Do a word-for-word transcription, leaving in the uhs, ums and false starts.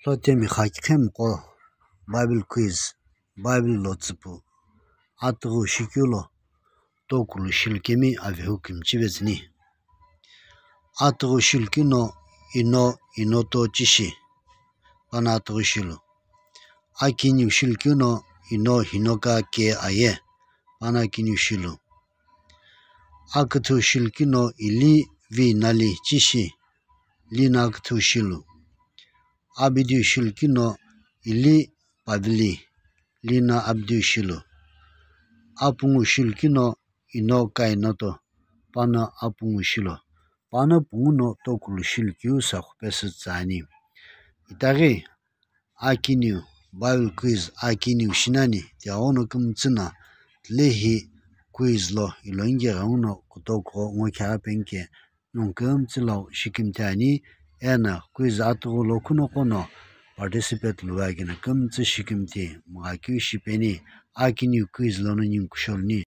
Thotemi xakiqhemiqo Bible quiz, Bible lo tsüpu atüghü shikeu lo tokulu shilu kemi avehu kümtsü vetsüni. Atüghü shilu keu no ino inoto chishi, pano atüghü shilu. Akiniu shilu keu no ino hinoka ke aye, pano akiniu shilu. Aküthü shilu keu no ili vi nali chishi, lino aküthü shilu. Abidiu shilu keu no ili pavili, lino abidiu shilu. Apungu shilu keu no ino kainoto, pano apungu shilu. Pano pungu no tokulu shilu keu sakhu pesü tsüani. Itaghi akiniu Bible quiz akiniu shinani tighenguno kümtsü na tilehi quiz lo ilo inge ghenguno kutokuqo ngo kha penike nongu kümtsü lo shikimthi ani, eno quiz atüghü lo kunoqono participate luakeno kümtsü shikimthi mgha keu shipeni, akiniu quiz lono ningu kusholu ni.